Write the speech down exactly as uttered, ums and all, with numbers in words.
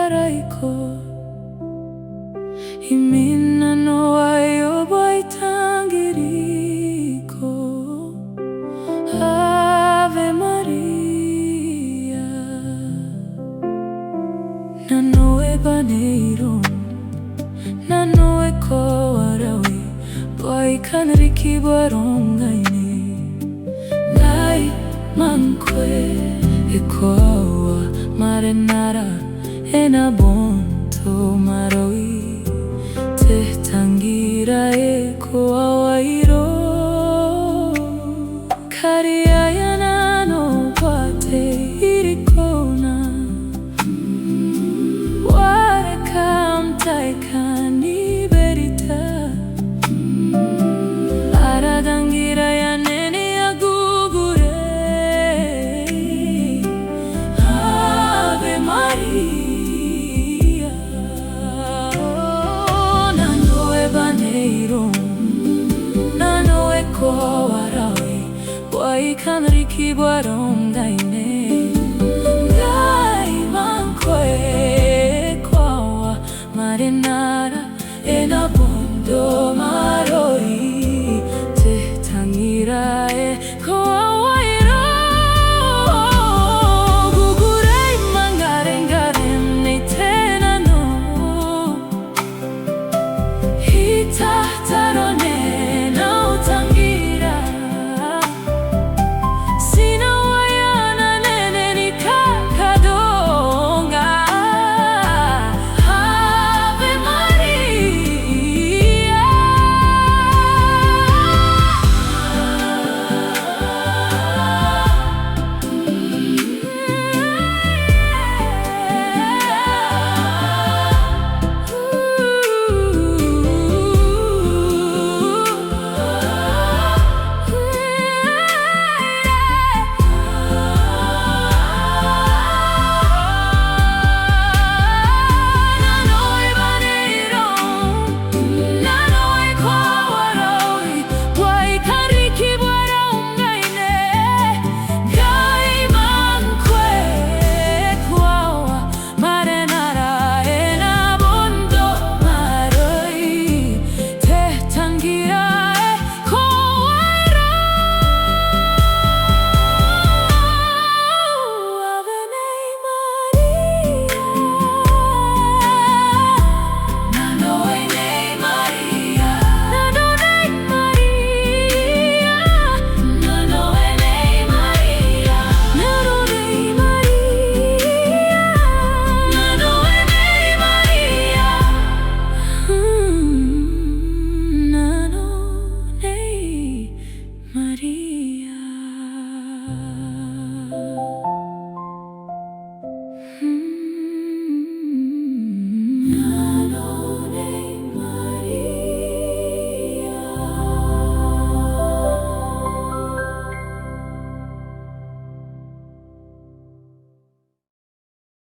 Taraiko, imwin nanoai ao bwa I tangiriko. Ave Maria. Nanoe bwa Nei Rom, nanoe ko a rawi, bwa I kan riki bwa rongaine. Ngai ma ngkoe e koaua, ma are nara e na bon tomaraoi te tangira e koaua iroum. Kariaia nano bwa te irikona, wareka am tai kani berita. Ara tangira ae nene a kukurei. Ave Maria. Nanoe bwa Nei Rom, nanoe ko a rawi, bwa I kan riki bwa rongaine.